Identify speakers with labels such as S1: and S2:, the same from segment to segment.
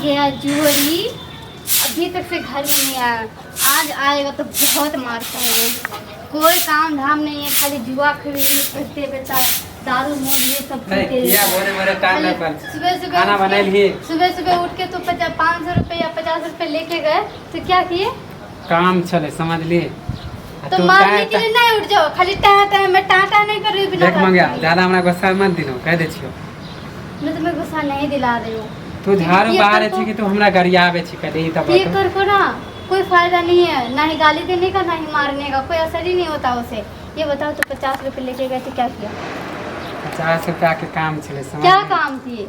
S1: गया जुहरी? अभी तक से घर में नहीं आया। आज आएगा तो बहुत मार खाएगा। कोई काम धाम नहीं है, खाली जुआ खेल करते रहता है, दारू मोद ये सब
S2: नहीं,
S1: पीते
S2: किया
S1: रहता है।
S2: भोरे भोरे टाइम
S1: खाली
S2: नहीं पर।
S1: सुबह सुबह
S2: खाना
S1: उठ के-
S2: बनैलही?
S1: सुबह सुबह उठ के तो 500 रुपये या 50 रुपये लेके गए तो क्या किए?
S2: काम छलै समझली आ
S1: तो
S2: तू
S1: मारने
S2: टाइम
S1: के लिए नहीं उठ जाओ, खाली टा टा मैं टा टा नहीं कर रही हूँ बिना
S2: देख
S1: बात
S2: मंगिया,
S1: के।
S2: ज्यादा हमरा गुस्सा मत दिनो, कह दै छियो।
S1: मैं तुम्हें गुस्सा नहीं दिला रही हूँ।
S2: तू झाड़ू
S1: ये
S2: बाहरे
S1: कर
S2: छी कि तू हमरा गरियाबे छी? पहले ई तऽ
S1: ये
S2: बतो।
S1: कर को ना कोई फायदा नहीं है, ना ही गाली देने का, ना ही मारने का, कोई असर ही नहीं होता उसे। ये बताओ तो 50 रुपये लेके गए तो क्या किया?
S2: 50 रुपया के काम छलै, समझ
S1: क्या काम थी?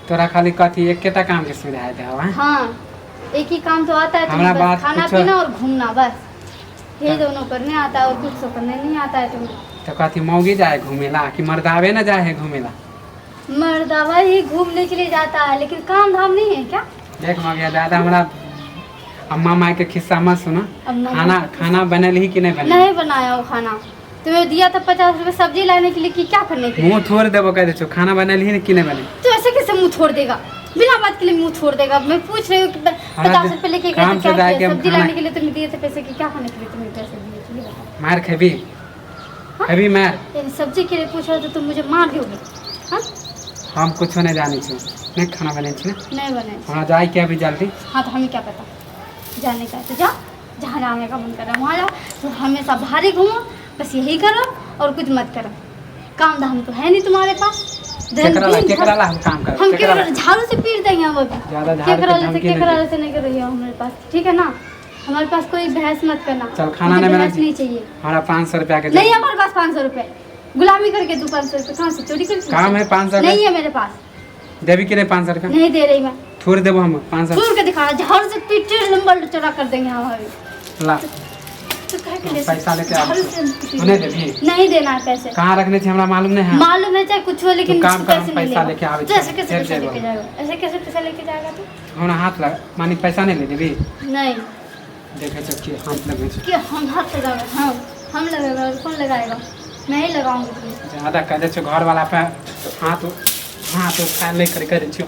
S2: तोरा खाली कथी एकेटा काम के सुझाय दे हवा?
S1: हाँ, एक ही काम तो आता है
S2: हमरा
S1: तुम्हें, बस
S2: बात
S1: खाना पीना और घूमना, बस यही दोनों करने आता है और कुछ तो करने नहीं आता है तुम्हें।
S2: तऽ कथी मौगी जाए घूमेला कि मर्दावे न जाए है घूमेला?
S1: मर्दावा ही घूमने के लिए जाता है, लेकिन काम धाम नहीं है क्या?
S2: देख मगिया, दादा हमरा अम्मा माई के खिस्सा मत सुना।
S1: अम्मा
S2: खाना खाना बनल ही कि नहीं बनल?
S1: नहीं बनाया वो खाना। तुम्हें दिया था 50 रुपये सब्जी लाने के लिए कि क्या करने के लिए?
S2: मुँह थोड़ देबो, कह दै छौ। खाना बनल ही कि नहीं बनल?
S1: तो ऐसे कैसे मुंह छोड़ देगा? बिना बात के लिए मुंह छोड़ देगा? मैं पूछ रही हूँ कि
S2: हमरा
S1: 50 रुपये लेके गए
S2: काम
S1: तो
S2: से
S1: क्या
S2: जाके
S1: किया?
S2: हम
S1: सब्जी
S2: खाना-
S1: लाने के लिए तुम्हें दिए थे पैसे कि क्या खाने के लिए तुम्हें पैसे दिए थे, ये बताओ।
S2: मार खेबी? खेबी मार?
S1: यानी सब्जी के लिए पूछ रहे हो तो तुम मुझे मार दोगे? हाँ?
S2: हम कुछो नहीं जानै छी। नहीं खाना बनै छी ने?
S1: नहीं बने।
S2: हमरा जाए के अभी जल्दी।
S1: हाँ, तो हमें क्या पता? जाने का है तो जाओ, जहाँ जाने का मन कर रहा है वहाँ जाओ। तो हमेशा बाहर ही घूमो, बस यही करो और कुछ मत करो। काम धाम तो है नहीं तुम्हारे पास।
S2: केकरा ला
S1: दिन
S2: केकरा
S1: भर-
S2: ला हम काम करब?
S1: हम
S2: केकरा ला?
S1: केकरा झाड़ू से पीट देंगे हम अभी।
S2: ज्यादा झाड़ू के
S1: केकरा से
S2: धमकी नहीं
S1: केकरा
S2: दे।
S1: से नहीं करो हमारे पास, ठीक है ना? हमारे पास कोई बहस मत करना।
S2: चल, खाना
S1: मुझे
S2: नहीं बना
S1: बहस नहीं चाहिए।
S2: हमरा 500 रुपया के
S1: नहीं है हमारे पास 500 रुपये। गुलामी करके तू 500 रुपये कहाँ से चोरी करके?
S2: काम है 500
S1: नहीं है मेरे पास।
S2: देबी कि नहीं 500 रुपया?
S1: नहीं दे रही मैं।
S2: थोड़ देबो हम 500।
S1: छोड़ के दिखा, झाड़ू से पीटे लंबा चौड़ा कर देंगे हम अभी।
S2: ला।
S1: तो कह के ले।
S2: पैसा लेके आबै
S1: झाड़ू
S2: छी।
S1: से हम पीटे।
S2: तू नहीं देबी?
S1: नहीं देना है पैसे।
S2: कहाँ रखने छी हमरा मालूम नहीं है।
S1: मालूम है चाहे कुछ हो, लेकिन
S2: तू काम कर, हम
S1: पैसे नहीं
S2: पैसा
S1: लेगा।
S2: लेके आबै
S1: तो
S2: छी।
S1: ऐसे कैसे
S2: फेर
S1: पैसा
S2: जेबो।
S1: लेके जाएगा? ऐसे कैसे पैसा लेके जाएगा तू?
S2: हमरा हाथ लग मानी पैसा नहीं ले देबी?
S1: नहीं।
S2: देखै छौ कि हाथ लगै छै।
S1: कि हम हाथ लगाएगा? हाँ, हम लगाएगा और कौन लगाएगा? मैं ही लगाऊंगी तुम्हें।
S2: ज्यादा कह दै छौ घर वाला पे हाथ हाथ उठा नहीं कर करै छियौ।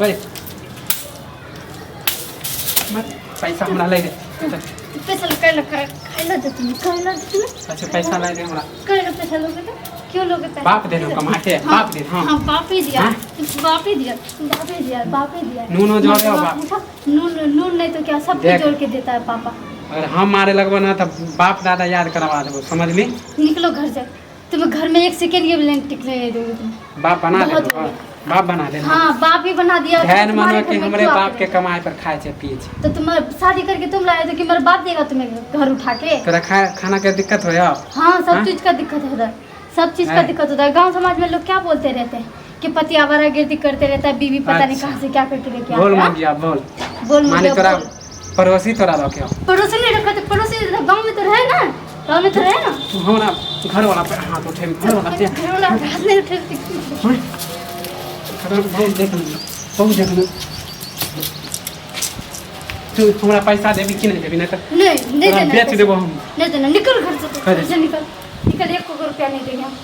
S2: ओए मत, पैसा हमरा लै दे।
S1: तो पैसा कर लो, कर लो तो तुम्हें, कर लो तुम्हें।
S2: अच्छा, पैसा लै दे हमरा।
S1: कर लो, पैसा लोगे तो क्यों लोगे पैसा?
S2: बाप दे दो कमा के।
S1: हाँ,
S2: बाप दे, हाँ।
S1: हाँ, बाप ही दिया।
S2: हाँ?
S1: बाप ही दिया, बाप ही दिया, बाप ही दिया।
S2: नूनो जोड़े हो बाप।
S1: उठा, नून नून नहीं तो क्या, सब
S2: देख।
S1: जोड़ के देता है पापा।
S2: अगर हम मारे लगबो ना तऽ बाप दादा याद करवा देबो, समझली?
S1: निकलो घर से, तुम्हें घर में एक सेकेंड के भी नहीं टिकने नहीं दूंगी तुम्हें।
S2: बाप बना दे।
S1: बहुत हो गया।
S2: बाप बना दे।
S1: हाँ, बाप ही बना दिया तो
S2: ध्यान
S1: तुम्हारे
S2: मानो
S1: घर
S2: कि
S1: में
S2: हमरे
S1: क्यों
S2: बाप
S1: आते
S2: के कमाई पर खाए छै पिए छै।
S1: तो तुम्हारे शादी करके तुम लाए तो कि मेरा बाप देगा तुम्हें घर उठा के?
S2: तोरा खाना के दिक्कत होय?
S1: हाँ, सब
S2: हाँ?
S1: चीज का दिक्कत होता है, सब चीज का
S2: है।
S1: दिक्कत होता है। गांव समाज में लोग क्या बोलते रहते हैं कि पति आवारागर्दी करते रहता है, बीवी पता नहीं
S2: अच्छा।
S1: कहाँ से क्या करके लेके
S2: बोल।
S1: आता है।
S2: मंगिया बोल।
S1: बोल
S2: माने
S1: मुझे
S2: तोरा
S1: बोल।
S2: पड़ोसी तोरा रखे हो?
S1: पड़ोसी नहीं रखा तो पड़ोसी तो गाँव में तो रहे ना, गाँव में तो रहे ना।
S2: तू हमरा घर वाला पे हाथ उठे, घर वाला पे?
S1: घर वाला हाथ नहीं उठे।
S2: हाँ? खबर बहुत देख ले, बहुत देख ले। तू हमरा पैसा देबी कि नहीं देबी? नहीं तऽ
S1: नहीं, नहीं
S2: तोरा
S1: देना
S2: बेच
S1: पैसे।
S2: देबो हम।
S1: नहीं देना, निकल घर से तू।
S2: कर दे।
S1: घर से निकल, निकल, एक रुपया नहीं देंगे हम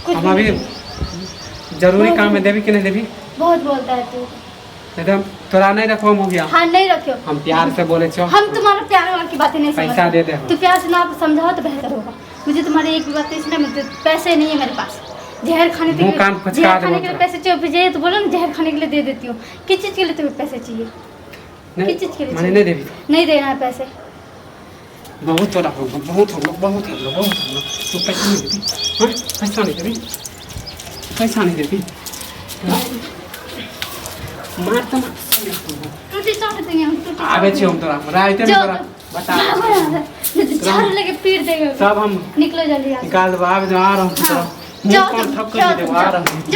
S1: कुछ
S2: हम
S1: भी
S2: अभी
S1: नहीं देंगे।
S2: जरूरी काम में देबी कि नहीं देबी?
S1: बहुत बोलता है तू।
S2: नहीं तऽ तोरा नहीं रखबो मुखिया।
S1: हाँ, नहीं रखियो।
S2: हम प्यार से बोले छो।
S1: हम तुम्हारा प्यार वार की बातें नहीं
S2: पैसा
S1: समझते।
S2: दे दे हम।
S1: तू प्यार से ना समझाओ तो बेहतर होगा। मुझे तुम्हारी एक भी बात नहीं सुना। मुझे पैसे नहीं है मेरे पास। जहर खाने के
S2: मुंह
S1: लिए
S2: कान फुचका
S1: जहर
S2: देबो
S1: खाने के लिए
S2: तोरा।
S1: पैसे चाहिए तो बोलो ना, जहर खाने के लिए दे देती हूँ। किस चीज़ के लिए तुम्हें पैसे चाहिए?
S2: नहीं
S1: किस चीज़ के लिए
S2: माने
S1: चाहिए?
S2: नहीं देबी?
S1: नहीं देना है पैसे।
S2: बहुत तोरा हो गयो, बहुत हो गयो, बहुत हो गयो, बहुत हो गयो। तू पैसा नहीं देबी? हाँ, पैसा नहीं देबी? पैसा नहीं देबी? मार तो मार।
S1: टूटी चाट देंगे हम, टूटी
S2: आबे
S1: चाट
S2: छी हम तोरा राइते में
S1: जाओ
S2: तोरा
S1: तो।
S2: बता।
S1: भागो यहाँ से, नहीं तो झाड़ू लेके पीट देंगे।
S2: सब हम
S1: निकलो जल्दी यहाँ से।
S2: निकाल देबो। आबे आ रहा हूँ तोरा
S1: हाँ।
S2: मुंह
S1: जाओ
S2: कान
S1: तुम,
S2: ठप
S1: जाओ
S2: कर
S1: तुम,
S2: देबो, आ
S1: जाओ।
S2: रहा हूँ।
S1: जाओ।